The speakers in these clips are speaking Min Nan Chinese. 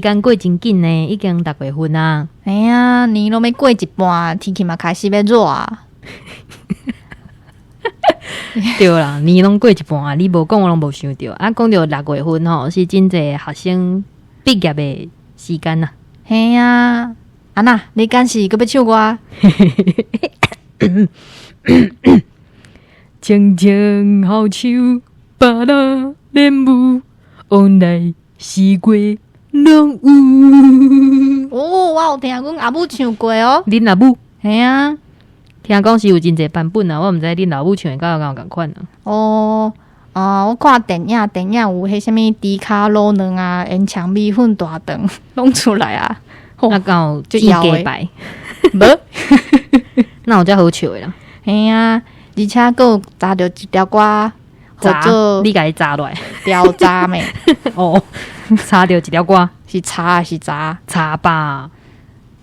時間過真緊呢，已經六月份啊。哎呀，年攏欲過一半，天氣嘛開始欲熱啊。對啦，年攏過一半，你無講我攏無想著。啊，講著六月份吼，是真濟學生畢業的時間啊。嘿啊，啊那，你敢是閣欲唱歌？青青好樹，芭樂蓮霧，往來四季攏有。哦，我有聽阮阿母唱過哦。恁阿母？嘿啊。聽講是有真濟版本啊，我毋知恁老母唱的敢有仝款啊。哦，啊，我看電影，電影有彼啥物豬跤滷卵啊，煙腸米粉大腸攏出來啊。啊，敢有就搖雞排？無，那有遮好笑的啦。嘿啊，而且閣有查著一條歌，叫做你共伊查落來調查咩？哦，查著一條歌，是查還是查？查吧。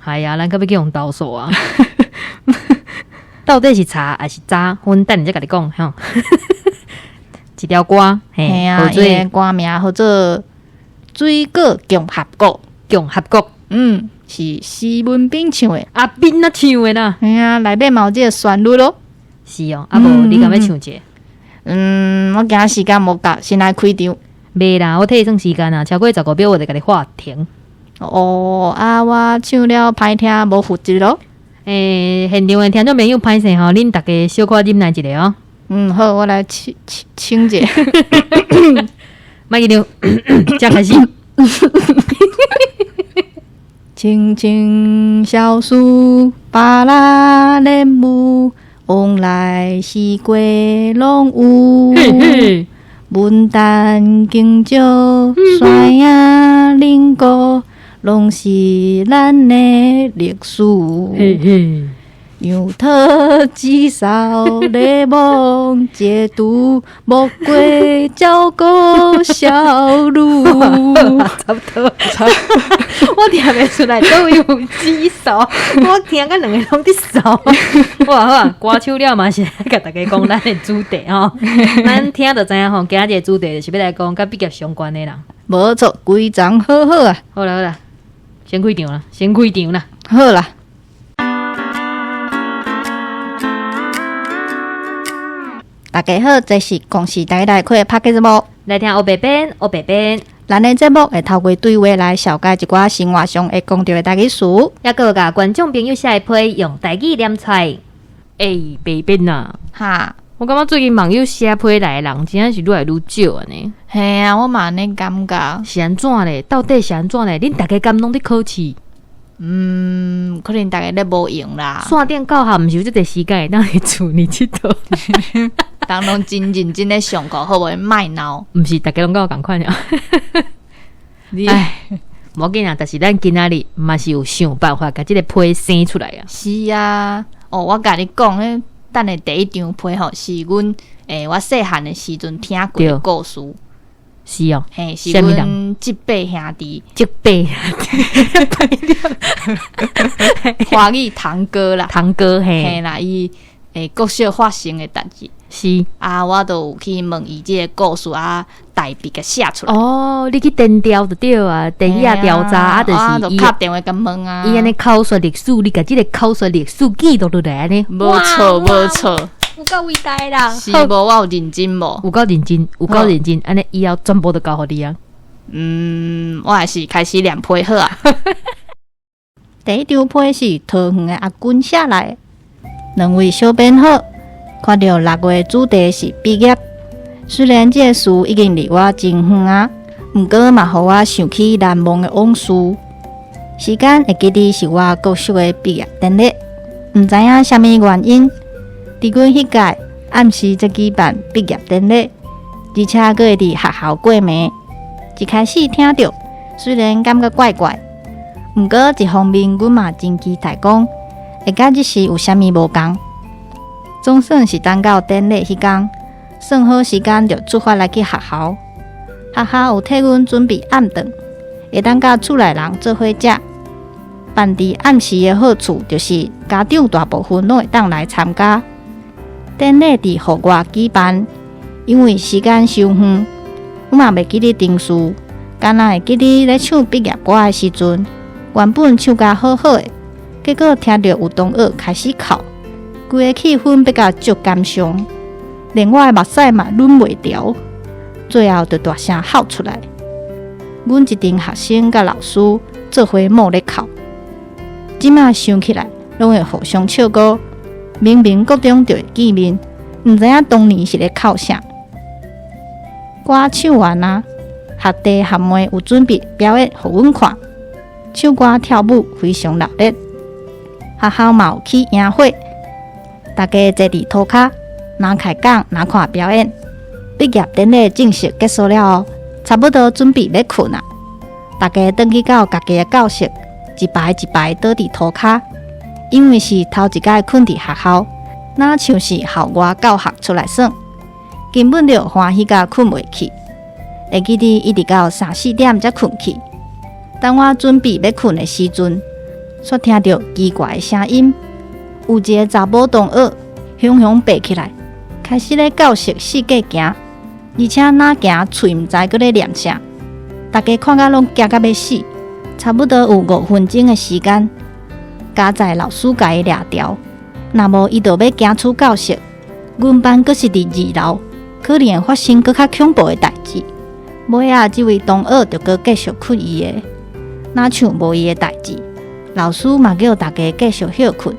係啊，咱閣欲去予投訴啊？到底是查還是查？阮等下再共你講吼。一條歌，嘿啊，伊的歌名號做《水果共和國》，共和國，嗯，是施文彬唱的，阿彬啊唱的啦。嘿啊，內面嘛有這個旋律咯。是哦，啊無你敢欲唱一個？嗯，我驚時間無夠，先來開場。袂啦，我替你算時間啊，超過15秒我就共你喊停。哦，啊，我唱了歹聽，無負責咯。欸，現場的聽眾朋友歹勢吼，恁逐家小可忍耐一下哦。嗯，好，我來清清清者。莫緊張，才開始。青青小樹，芭樂蓮霧，往來四季攏有。文旦香蕉，山仔奶菇，攏是咱的歷史。楊桃、紫蘇、檸檬、結肚、木瓜、照顧小鹿。差不多，我聽袂出來佗位有紫蘇，我聽甲兩个攏佇嗽。好啊好啊，歌手了嘛是來共大家講咱的主題吼，咱聽就知影吼，今仔日的主題就是欲來講佮畢業相關的啦。無錯，規章好好啊。好啦好啦，先開場啦，先開場啦。好啦。大家好，這是公視台內開的拍節目，來聽烏白編，烏白編。咱的節目會透過對話來紹介一寡生活上會講著的台語詞，猶閣有共觀眾朋友寫的批用台語念出來。欸，白編啊！哈，我感覺最近網友寫批來的人真正是愈來愈少按呢。嘿啊，我嘛按呢感覺。是按怎咧？到底是按怎咧？恁逐家敢攏佇考試？嗯，可能逐家咧無閒啦。線頂教學毋是有遮濟時間會當佇厝裡𨑨迌。人攏真認真咧上課，好無？莫鬧。毋是，逐家攏佮我仝款爾。唉，無要緊啊，但是咱今仔日嘛是有想辦法共這个批生出來啊。是啊，哦，我共你講，彼等下第一張批吼，是阮欸，我細漢的時陣聽過的故事。是哦，嘿，是阮叔伯兄弟，叔伯兄弟，華語堂哥啦，堂哥嘿，嘿啦，伊欸國小發生的代誌。是啊，我就有去問伊這个故事啊，代筆共寫出來。哦，你去田調就對啊，田野調查啊，就是伊拍電話共問啊。伊按呢口述歷史，你共這个口述歷史記錄落來按呢。無錯，無錯。有夠偉大啦！是無？我有認真無？有夠認真，有夠認真，按呢以後全部都交予你啊。嗯，我還是開始念批好啊。第一張批是桃園的阿君寫來的，兩位小編好，看著六月主題是畢業，雖然這个事已經離我真遠啊，毋過嘛，予我想起難忘的往事。時間會記得是我國小的畢業典禮，毋知影啥物原因。佇阮彼屆暗時才舉辦畢業典禮，而且閣會佇學校過暝。一開始聽著，雖然感覺怪怪，毋過一方面阮嘛真期待講，會佮這時有啥物無仝。總算是等到典禮彼工，算好時間就出發來去學校。學校有替阮準備暗頓，會當佮厝內人做伙食。辦佇暗時的好處就是家長大部分攏會當來參加。典禮佇戶外舉辦，因為時間傷遠，阮嘛袂記得程序，敢若會記得咧唱畢業歌的時陣，原本唱甲好好的，結果聽著有同學開始哭，規個氣氛變甲足感傷，連我的目屎嘛忍袂牢，最後就大聲哭出來。阮一陣學生佮老師做伙耄咧哭，這馬想起來，攏會互相笑講，明明國中就會見面，毋知影當年是咧哭啥。歌唱完啊，學弟學妹有準備表演予阮看，唱歌跳舞非常熱烈。學校嘛有起營火，大家坐佇塗跤，若開講若看表演。畢業典禮正式結束了後，差不多準備欲睏啊，大家轉去到家己的教室，一排一排倒佇塗跤。因為是頭一擺睏佇學校，若像是校外教學出來耍，根本就歡喜甲睏袂去。會記得一直到三四點才睏去。當我準備欲睏的時陣，煞聽著奇怪的聲音，有一个查某同學雄雄爬起來，開始咧教室四界行，而且若行喙毋知閣咧念啥，大家看甲攏驚甲欲死。差不多有5分鐘的時間，佳哉老師共伊掠牢，若無伊就欲行出教室。阮班閣是佇二樓，可能會發生閣較恐怖的代誌。尾仔，這位同學就閣繼續睏伊的，若像無伊的代誌。老師嘛叫大家繼續歇睏。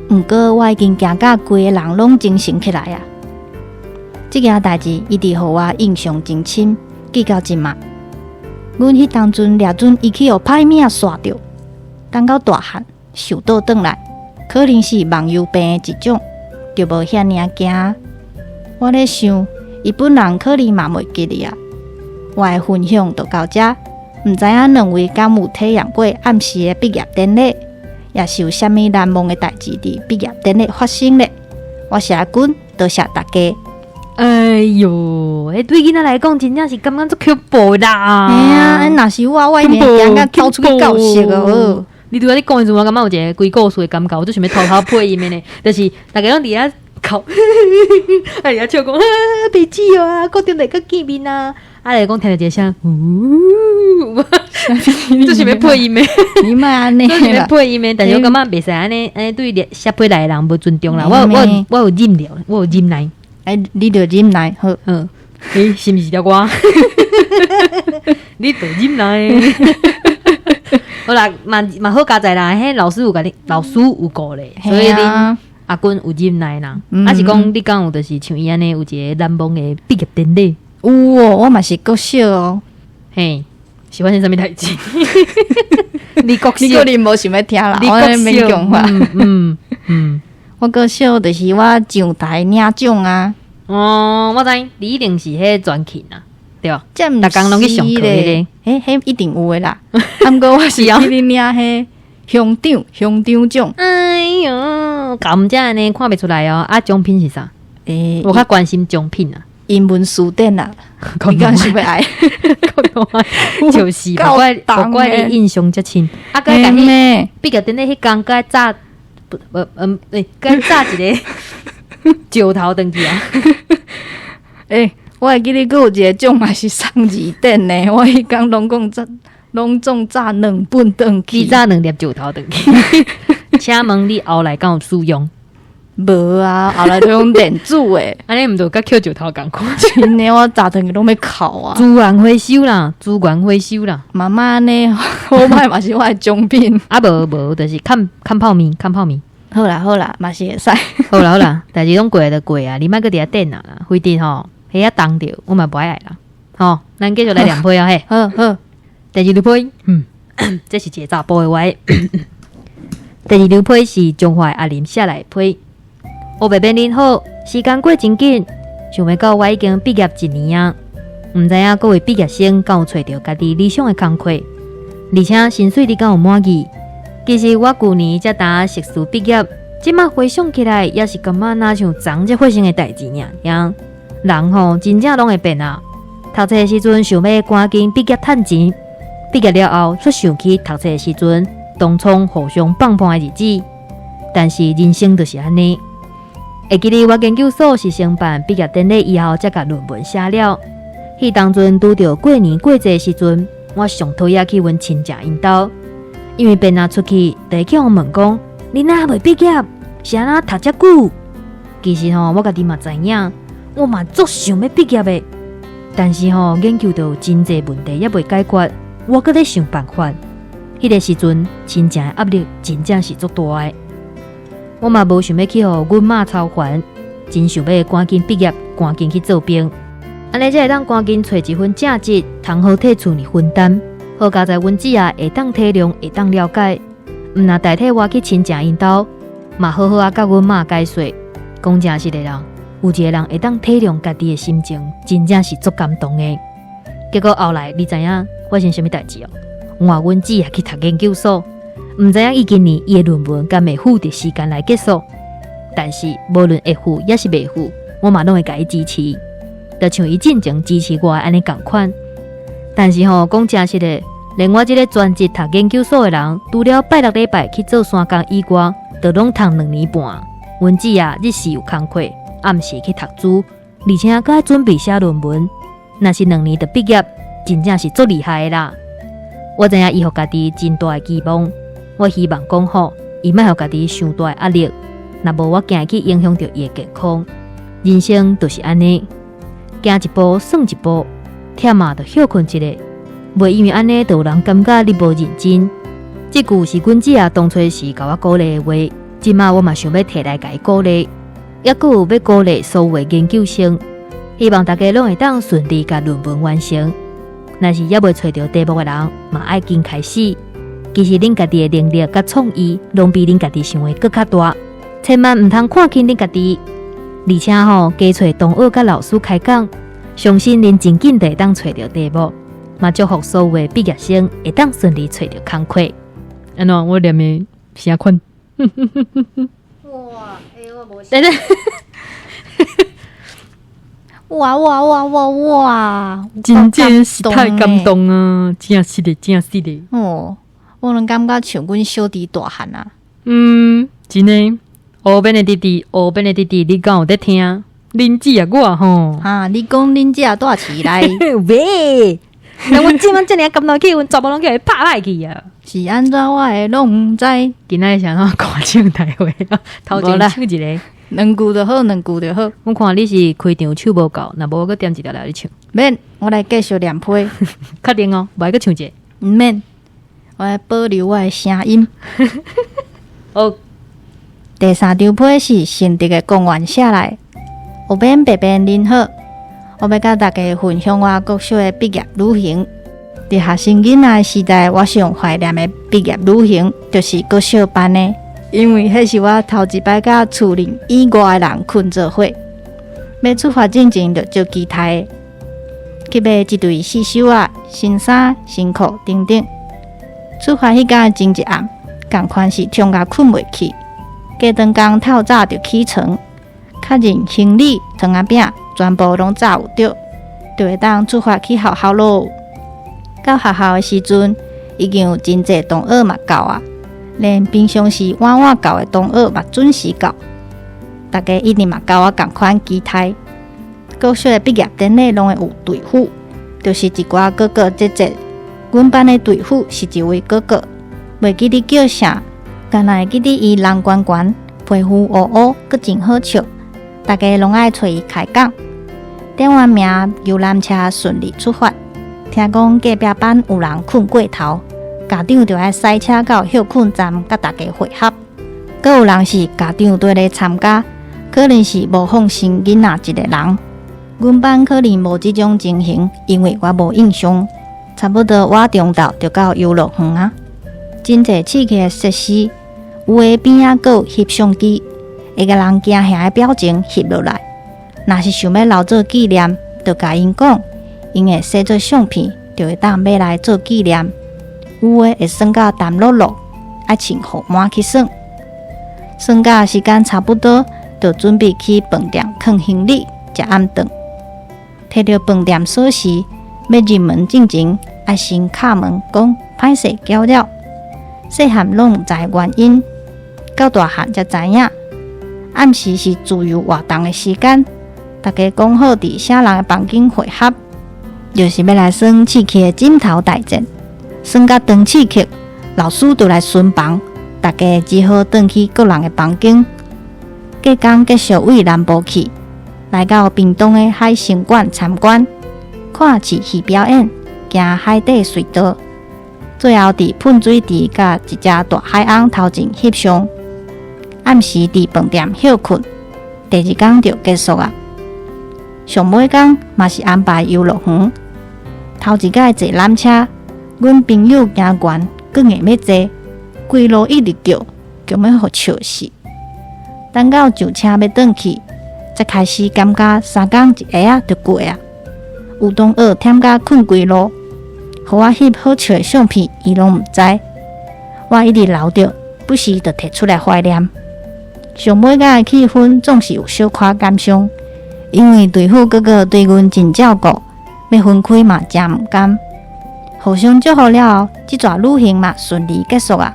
毋過我已經驚甲規個人攏精神起來啊！這件代誌一直予我印象真深，記到這馬。阮彼當陣掠準伊去予歹物仔煞著，等到大漢受倒轉來，可能是夢遊病的一種，就無遐爾仔驚。我咧想，伊本人可能嘛袂記得啊。我的分享就到遮，毋知影兩位敢有體驗過暗時的畢業典禮，抑是有啥物難忘的代誌佇畢業典禮發生咧？我是阿君，多謝大家。哎喲，欸，對囡仔來講，真正是感覺足恐怖啦。嘿啊，若是我，我一定驚甲走出去教室哦。你拄仔你講的時陣，我感覺有一個鬼故事的感覺，我就想欲偷偷配音的呢。就是大家攏佇遐哭，啊佇遐笑講啊，袂止哦啊，國中會閣見面啊。啊，來講聽著一个聲，嗚，這是欲配音的，你莫按呢，這是欲配音的，但是我感覺袂使按呢，按呢對寫批來的人無尊重啦。我有忍了，我有忍耐。欸，你著忍耐好，嗯，欸，是毋是條歌？你著忍耐。好啦，嘛嘛好佳哉啦，彼老師有共你，老師有顧咧，所以恁阿君有忍耐啦。啊是講你敢有就是像伊按呢有一个難忘的畢業典禮？有哦，我嘛是國小哦。嘿，是發生啥物代誌？你國小，你可能無想欲聽啦，我免講話。我國小就是我上台領獎啊。哦，我知，你一定是彼全勤啊，對吧？這毋逐工攏去上課彼個，彼彼一定有的啦。啊，毋過我是去領彼鄉長鄉長獎。哎喲，敢這按呢看袂出來哦。啊，獎品是啥？欸，我較關心獎品啊。英文辭典啦，你敢想欲愛？就是，無怪無怪你印象遮深。啊，閣共你畢業典禮彼工，閣炸不不嗯，欸，閣炸一个石頭轉去啊！欸，我會記得閣有一个獎嘛是送字典呢。我彼工攏講炸，攏總炸兩本轉去。你炸兩粒石頭轉去。請問你後來敢有使用？無啊，後來都用電子的。按呢毋就佮抾石頭仝款？真的，我炸轉去攏欲哭啊！資源回收啦，資源回收啦。媽媽按呢，好歹嘛是我的獎品。啊，無無，就是崁崁泡麵，崁泡麵。好啦好啦，嘛是會使。好啦好啦，代誌攏過就過啊，你莫閣佇遐等啊啦，非得吼，彼遐凍著，我嘛無愛愛啦。吼，咱繼續來念批哦嘿。好好，第二批，嗯，這是一個查埔的話。第二張批是彰化阿林寫來的批。烏白免恁好，時間過真緊，想欲到我已經畢業一年啊，毋知影各位畢業生敢有揣著家己理想的工課，而且薪水你敢有滿意？其實我舊年才拄碩士畢業，這馬回想起來，也是感覺若像昨才發生的代誌爾爾。人吼真正攏會變啊！讀冊的時陣想欲趕緊畢業趁錢，畢業了後卻想起讀冊的時陣當初互相放伴的日子。但是人生就是按呢。會記得我研究所是先辦畢業典禮以後，才共論文寫了。彼當陣拄著過年過節時陣，我上討厭去阮親戚𪜶兜，因為便若出去，就會去予問講：你哪猶未畢業？是按怎讀遮久？其實吼，我家己嘛知影，我嘛足想欲畢業的，但是吼，研究著有真濟問題猶未解決，我閣咧想辦法。彼個時陣，親情的壓力真正是足大的。我嘛無想欲去予阮媽操煩，真想欲趕緊畢業，趕緊去做兵。按呢才會當趕緊揣一份正職，通好替厝裡分擔。好佳哉阮姊仔會當體諒，會當了解，毋若代替我去親情𪜶兜，嘛好好仔佮阮媽解說。講誠實的啦，有一個人會當體諒家己的心情，真正是足感動的。結果後來你知影發生啥物代誌哦？換阮姊仔去讀研究所，毋知影伊今年伊的論文敢會赴佇時間內結束。但是無論會赴抑是袂赴，我嘛攏會共伊支持，就像伊進前支持我按呢仝款。但是吼，講誠實的，連我這個專職讀研究所的人，除了拜六禮拜去做山工以外，就攏讀兩年半。阮姊仔日時有工課，暗時去讀書，而且閣愛準備寫論文。若是兩年就畢業，真正是足厲害的啦。我知影伊予家己真大的期望，我希望講吼，伊莫予家己傷大的壓力，若無我驚會去影響著伊的健康。人生就是按呢，行一步算一步，忝啊就歇睏一下，袂因為按呢就有人感覺你無認真。這句是阮姊仔當初時共我鼓勵的話，這馬我嘛想欲提來共伊鼓勵，猶閣有欲鼓勵所有的研究生，希望大家攏會當順利共論文完成。若是猶未揣著題目的人，嘛愛緊開始。其實恁家己的能力佮創意，攏比恁家己想的閣較大，千萬毋通看輕恁家己。而且吼，加揣同學佮老師開講，相信恁真緊就會當揣著題目。嘛祝福所有的畢業生會當順利揣著工課。按怎？我念的啥款？哇！欸，我無。等等。哇哇哇哇哇！真正是太感動啊！真實的，真實的。哦，我攏感覺像阮小弟大漢啊。嗯，真的。烏邊的弟弟，烏邊的弟弟，你敢有佇聽？恁姊仔我吼。哈，你講恁姊仔蹛市內？喂，那阮這擺遮爾感動氣氛，全部攏共伊拍歹去啊！是按怎我會攏毋知？今仔日是按怎歌唱大會？頭前唱一个，兩句就好，兩句就好。我看你是開場唱無夠，若無我閣點一條來予你唱。免，我來繼續念批。確定哦，無愛閣唱一个。毋免，我愛保留我的聲音。好。第三張批是新竹的公員寫來，有邊白邊恁好，我欲佮大家分享我國小的畢業旅行。佇學生囡仔的時代，我上懷念的畢業旅行就是國小辦的，因為彼是我頭一擺佮厝裡以外的人睏做伙。欲出發進前就足期待，去買一對四手仔、新衫、新褲等等。出發彼工的前一暗，仝款是衝甲睏袂去。隔頓工透早就起床，確認行李、糖仔餅全部攏紮有著，就會當出發去學校囉。到學校的時陣，已經有真濟同學嘛到啊，連平常時晚晚到的同學嘛準時到。大家一定嘛佮我仝款期待。國小的畢業典禮攏會有隊輔，就是一寡哥哥姐姐。阮班的隊輔是一位哥哥，袂記得叫啥。干焦會記得伊人懸懸，皮膚烏烏，閣真好笑，大家攏愛揣伊開講。點完名，遊覽車順利出發。聽講隔壁班有人睏過頭，家長就愛駛車到歇睏站佮大家會合。閣有人是家長綴來參加，可能是無放心囡仔一个人。阮班可能無這種情形，因為我無印象。差不多倚中晝就到遊樂園啊，真濟刺激的設施。有的邊仔閣有翕相機，會共人驚嚇的表情翕落來。若是想欲留做紀念，就共𪜶講，𪜶會洗做相片，就會當買來做紀念。有的會耍甲澹漉漉，愛穿雨帽去耍。耍甲時間差不多，就準備去飯店囥行李，食暗頓。提著飯店鎖匙，欲入門進前，愛先敲門講歹勢攪擾。細漢攏毋知原因，到大漢才知影。暗時是自由活動的時間，大家講好佇啥人的房間會合。就是欲來耍刺客的枕頭大戰，耍甲長刺客，老師就來巡房，大家只好轉去各人的房間。隔工繼續往南部去，來到屏東的海生館參觀，看刺戲表演，行海底隧道，最後佇噴水池佮一隻大海鰪頭前翕相。暗時佇飯店歇睏，第二工就結束啊。上尾工嘛是安排遊樂園，頭一擺坐纜車，阮朋友驚懸，閣硬欲坐，規路一直叫，叫欲予笑死。等到上車欲轉去，才開始感覺三工一下仔就過啊。有同學忝甲睏規路，予我翕好笑的相片，伊攏毋知。我一直留著，不時就提出來懷念。上尾工的氣氛總是有小可感傷，因為隊輔哥哥對阮真照顧，欲分開嘛誠毋甘。互相祝福了後，這逝旅行嘛順利結束啊。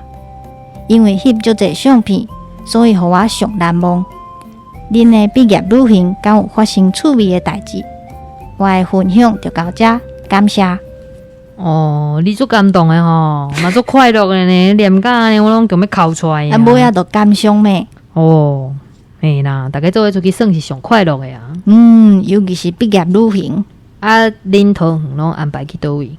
因為翕足濟相片，所以予我上難忘。恁的畢業旅行敢有發生趣味的代誌？我的分享就到這，感謝。哦，你足感動的吼，嘛足快樂的呢，念甲按呢，我攏強欲哭出來。啊，尾仔就感傷咩？哦，嘿啦，逐家做伙出去耍是上快樂的啊。嗯，尤其是畢業旅行。啊，恁桃園攏安排去佗位？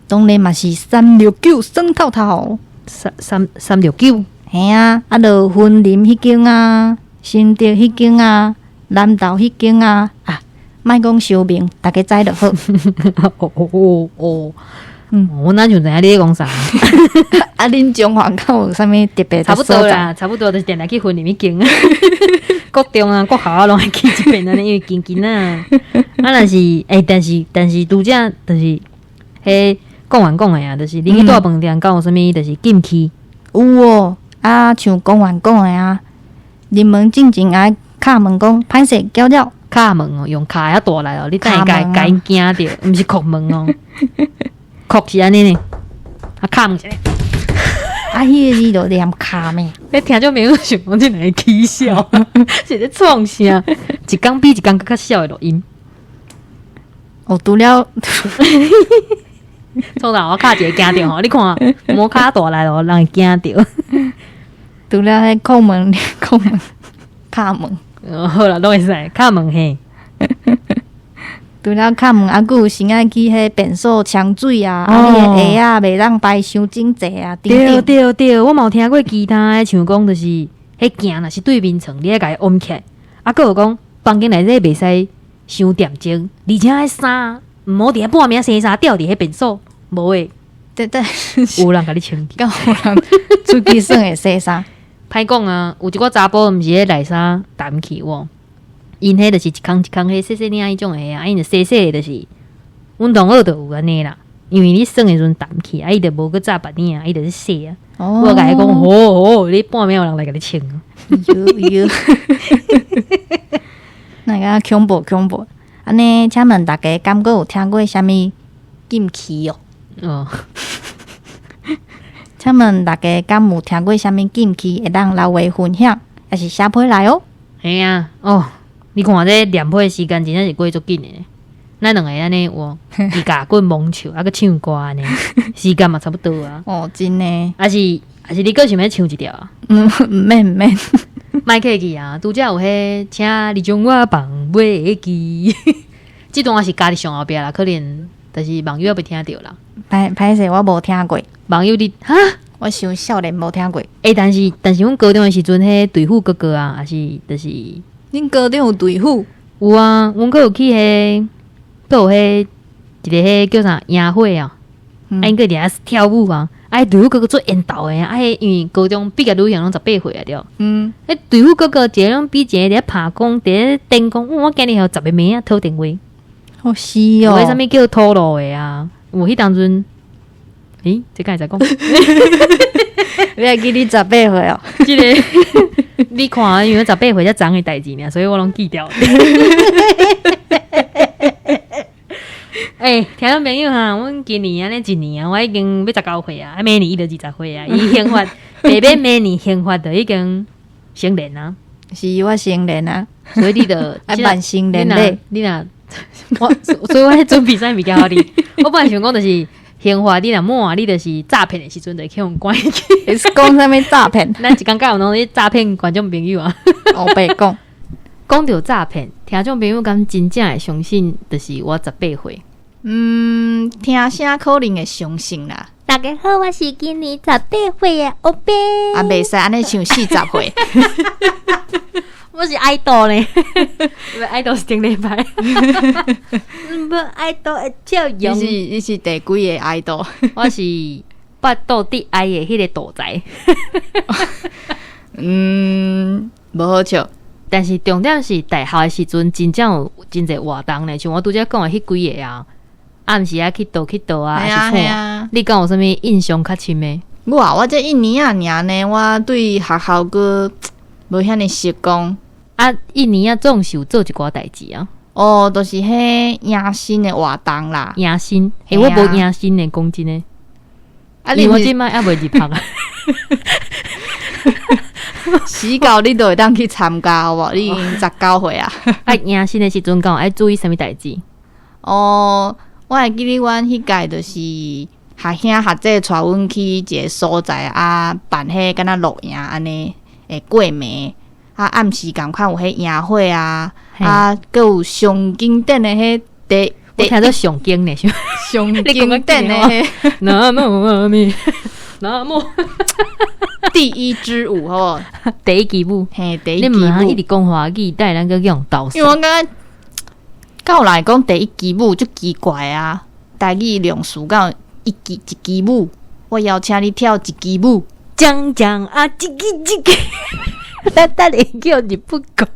當然嘛是369耍透透。三三三六九？嘿啊，啊，就雲林彼間啊，新竹彼間啊，南投彼間啊，啊，莫講相名，逐家知就好。哦哦哦，嗯，我哪像知影你咧講啥？啊，恁中華敢有啥物特別？差不多啦，差不多就是定定去雲林彼間。國中啊，國校啊，攏會去一遍按呢，因為近近啊。啊，若是欸，但是但是拄才就是彼講完講的啊，就是恁去大飯店敢有啥物就是禁區？有哦，啊，像公園講的啊，入門進前愛敲門講歹勢攪擾。敲門哦，用敲遐大力哦，你等下共共𪜶驚著，毋是叩門哦，叩是按呢呢，啊敲門是按呢。啊，彼個字就念敲咩？你聽眾朋友想講這兩个起笑，是咧創啥？一工比一工閣較痟的錄音。哦，除了創啥？我敲一个驚著吼，你看，無敲大力哦，人會驚著。除了彼叩門、叩門、敲門。哦，好啦，攏會使敲門嘿。除了敲門，啊，閣有時愛去彼便所沖水啊，啊，你的鞋仔袂當擺傷整齊啊，等對等。對對，我嘛有聽過其他的，像講就是，彼鏡若是對面床，你愛共伊掩起來。啊，閣有講房間內底袂使傷點鐘，而且彼衫毋好佇遐半暝洗衫吊佇彼便所，無會對對，有人共你清去。敢有人出去耍會洗衫？歹講啊，有一寡查埔毋是咧內衫澹去無？𪜶彼就是一空一空彼細細領彼種的啊，𪜶就洗洗的就是，阮同學就有按呢啦，因為你耍的時陣澹去，啊伊就無閣紮別領啊，伊就是洗啊。我共伊講，好好，你半暝有人來共你清。喲喲，那個恐怖恐怖。按呢，請問大家敢閣有聽過啥物禁區哦？哦。請問大家敢有聽過啥物禁區會當留話分享，抑是寫批來哦？嘿啊，哦，你看這念批的時間真正是過足緊的。咱兩個按呢有伊共棍摸笑，啊閣唱歌按呢，時間嘛差不多啊。哦，真的。還是還是你閣想欲唱一條啊？嗯，毋免毋免。莫客氣啊，拄才有彼，請你將我放袂記。這段是加佇上後壁啦，可能就是網友猶未聽著啦。歹歹勢，我無聽過。網友你哈？我傷少年無聽過。欸，但是但是，阮高中的時陣，彼隊輔哥哥啊，抑是就是。恁高中有隊輔？有啊，阮閣有去彼，閣有彼一个彼叫啥營會啊，啊𪜶閣佇遐跳舞啊，啊彼隊輔哥哥做緣投的啊，啊彼因為高中畢業旅行攏18歲啊對。彼隊輔哥哥一个攏比一个佇遐拍講，佇咧電講，我今日予十个妹仔討電話。哦是哦。有彼啥物叫套路的啊？有彼當陣，欸，這敢會使講？你還記你十八歲哦？這个你看，因為十八歲才昨的代誌爾，所以我攏記掉。欸，聽眾朋友哈，阮今年按呢一年啊，我已經欲19歲啊，啊明年伊就20歲啊，伊刑法，白白明年刑法就已經成年啊。是我成年啊。所以你就愛辦成年禮。你若我所以我咧準備啥物件予你？我本來想講就是刑法，你若滿，你就是詐騙的時陣就會去予關起。你是講啥物詐騙？咱一工到晚攏咧詐騙觀眾朋友啊！烏白講，講著詐騙，聽眾朋友敢真正會相信，就是我十八歲。嗯，聽聲可能會相信啦。大家好，我是今年十八歲的烏白。啊，袂使按呢像40歲。我是愛豆呢，愛豆是頂禮拜。無愛豆會笑容。你是第幾个愛豆？我是腹肚得愛的彼个肚仔。嗯，無好笑。但是重點是大學的時陣，真正有真濟活動呢。像我拄才講的彼幾个啊，暗時愛去佗去佗啊，還是創？你敢有啥物印象較深的？我啊，我這一年仔爾呢，我對學校閣無遐爾熟講。啊，一年仔總是有做一寡代誌啊。哦，就是彼迎新的活動啦。迎新，欸，我無迎新呢，講真的。啊，你我這擺猶未入學啊。死到你都會當去參加，好無？你已經19歲啊。啊，迎新的時陣，敢有愛注意啥物代誌？哦，我會記得阮彼屆就是學兄學姐帶阮去一个所在啊，辦彼敢若露營按呢，會過暝啊，暗時仝款有彼營火啊，啊，閣有上經典的彼第，我聽做上經呢，上經典的彼，南無阿彌，南無第一支舞，好無？第一支舞，嘿，第一支舞。你毋通一直講華語，等下咱閣用倒。因為我感覺，敢有人講第一支舞足奇怪啊！台語量詞敢有一支一支舞，我邀請你跳一支舞，將將啊，一支一支，咱等下叫日本歌。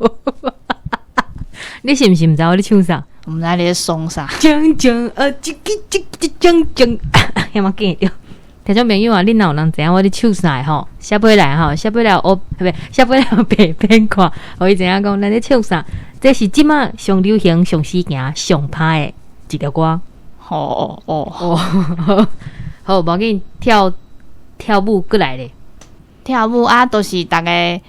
你是毋是毋知我咧唱啥？毋知你咧創啥？將將啊，一支一支將將，有無記著？聽眾朋友啊，恁若有人知影我咧唱啥的吼？寫批來吼，寫批來烏，不寫批來白邊看，予伊知影講咱咧唱啥。這是這馬上流行、上時行、上歹的一條歌。哦哦哦，好，無要緊，跳跳舞閣來咧。跳舞啊，都是逐个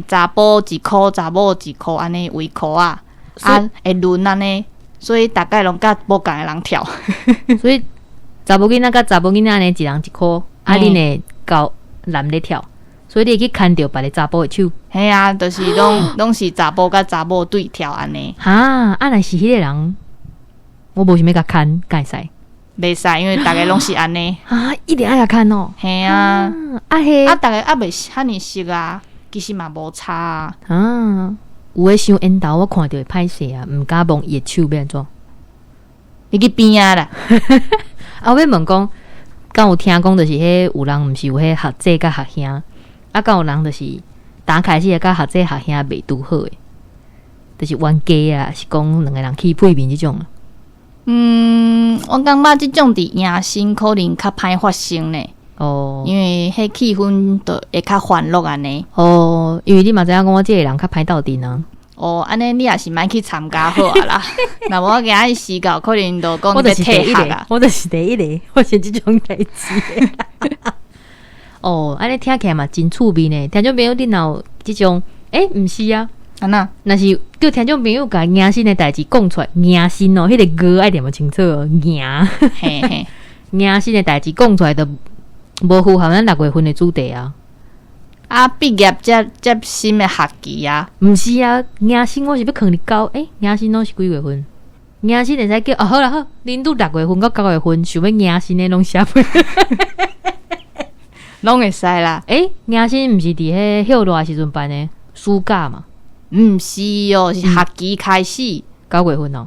查埔一箍，查某一箍，按呢圍箍仔，啊會輪按呢，所以逐家攏佮無仝的人跳。所以查某囡仔佮查某囡仔按呢一人一箍，啊，恁會交男咧跳，所以你會去牽著別个查埔的手。嘿啊，就是攏是查埔佮查某對跳按呢。哈，啊，若是彼个人，我無想欲共牽，敢會使？袂使，因為逐家攏是按呢。啊，一定愛共牽哦。嘿啊，啊彼，啊，逐家猶未遐爾熟啊，其實嘛無差啊。啊，有的傷緣投，我看著會歹勢啊，毋敢摸伊的手，欲按怎？你去邊仔啦。啊，我欲問講，敢有聽講，就是彼有人毋是有彼學姐佮學兄，啊，敢有人就是打開始佮學姐學兄袂拄好的，就是冤家啊，是講兩个人起屁面這種啊。嗯，我感覺這種佇迎新可能較歹發生呢。哦，因為彼氣氛就會較歡樂按呢。哦，因為你嘛知影講我這个人較歹鬥陣啊。哦，按呢你也是莫去參加好啊啦。若無我今仔日死到可能就講我就是第一个，啊。我就是第一个，發生這種代誌。哦，按呢聽起來嘛真趣味呢。聽眾朋友，你若有這種，欸，毋是啊。按怎？若是叫聽眾朋友共迎新的代誌講出來，迎新哦，彼个歌愛念予清楚哦，迎，嘿嘿，迎新的代誌講出來就無符合咱六月份的主題啊。啊，畢業接接新的學期啊。毋是啊，迎新我是欲囥佇九，欸，迎新攏是幾月份？迎新會使叫哦，好啦好，恁拄六月份到九月份想欲迎新的攏寫批，攏會使啦。欸，迎新毋是佇彼歇熱的時陣辦的，暑假嘛？毋是哦，是學期開始九月份哦。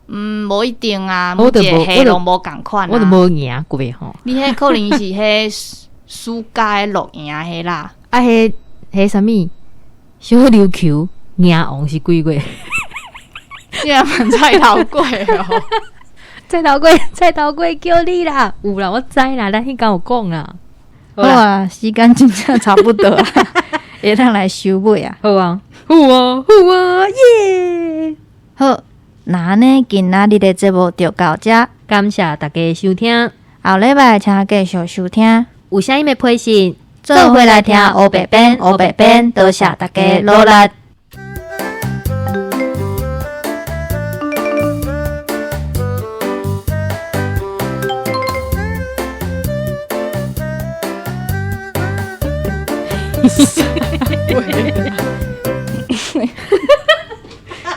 嗯，無一定啊，每一个系攏無仝款啊。我就無迎過吼。你彼可能是彼暑假的露營彼啦。啊，彼彼啥物小琉球迎王是幾月？你若問菜頭粿哦。菜頭粿，菜頭粿叫你啦，有啦，我知啦，咱彼工有講啦。好啊，時間真正差不多啊，會當來收尾啊。好啊，好啊，好啊，耶！好，那按呢，今仔日的節目就到這，感謝大家收聽，後禮拜請繼續收聽。有啥物的批信，做伙來聽烏白編，烏白編，多謝大家努力。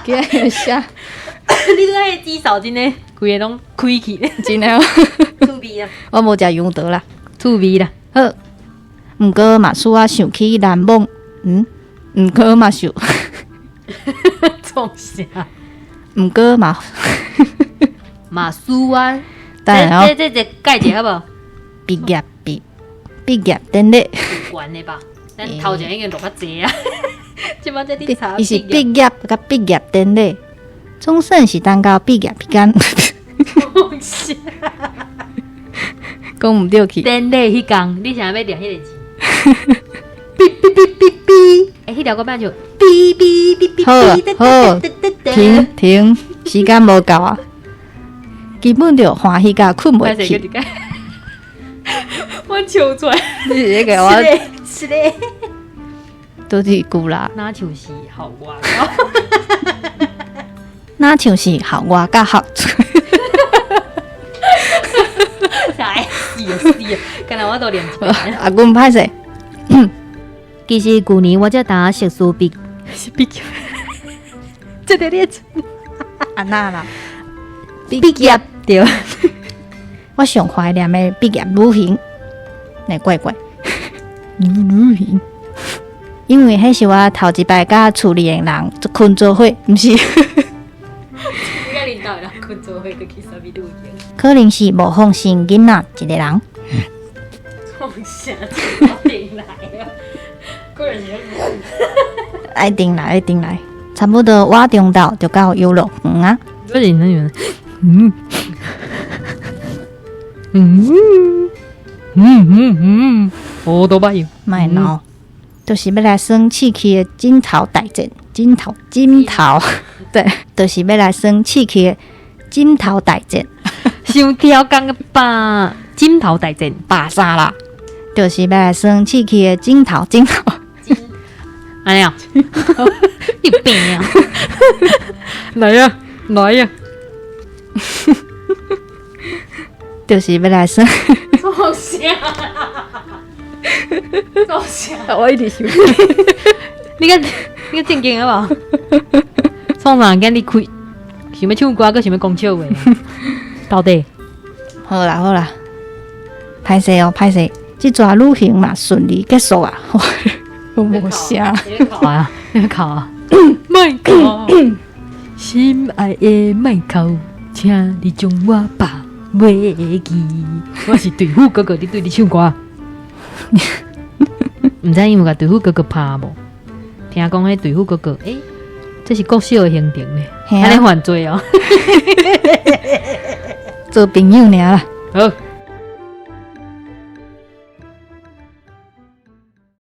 今日寫。你拄仔彼指數真的，規个攏開去咧。真的哦。趣味啊！我無食楊桃啦。趣味啦。好，毋過嘛使我想起難忘，毋過嘛想，創啥？毋過嘛，嘛使我。等下哦。這改一下好無？畢業典禮。有懸的吧？咱頭前已經錄較濟啊，這擺才佇查。伊是畢業佮畢業典禮，總算是等到畢業彼工。創啥？講毋對去。典禮彼工，你啥欲念彼个字？嗶嗶嗶嗶嗶，欸，彼條歌變做嗶嗶嗶嗶好好，停停，時間無夠啊，基本就歡喜甲睏袂去。我笑出來。你是咧共我？是咧，是咧。都是舊啦。若像是校外若像是校外教學。哎，死啊死啊！敢若我都念一遍。啊，阮歹勢。其實舊年我才拄碩士畢是畢業，這個你按那啦？畢業對。我上懷念的畢業旅行，那怪怪旅行，因為彼是我頭一擺佮厝裡的人睏做伙，毋是。你佮恁兜的人睏做伙，閣去啥物旅行？可能是無放心囡仔一个人。創啥？定來啊！個人是愛定來，愛定來，差不多倚中晝就到遊樂園啊。我是那種，嗯嗯嗯嗯嗯，我都捌用。莫鬧，就是欲來耍刺蝟的枕頭大戰，枕頭枕頭，對，就是欲來耍刺蝟的枕頭大戰。傷超工的吧？枕頭大戰，罷啥啦？就是欲來耍刺蝟的枕頭枕頭。按呢啊？你有病啊！來啊，來啊！就是欲來耍。創啥？創啥？我一直想。你較正經好無？創啥？今日開想欲唱歌，閣想欲講笑話？到底？好啦好啦，歹勢哦歹勢，這逝旅行嘛順利結束啊！我無聲。你啊，你哭啊！莫哭，心愛的莫哭，請你將我放袂記。我是對付哥哥，佇對你唱歌。毋知伊有共對付哥哥拍無？聽講彼對付哥哥，欸，這是國小的行程呢，按呢犯罪哦。做朋友爾啦。好。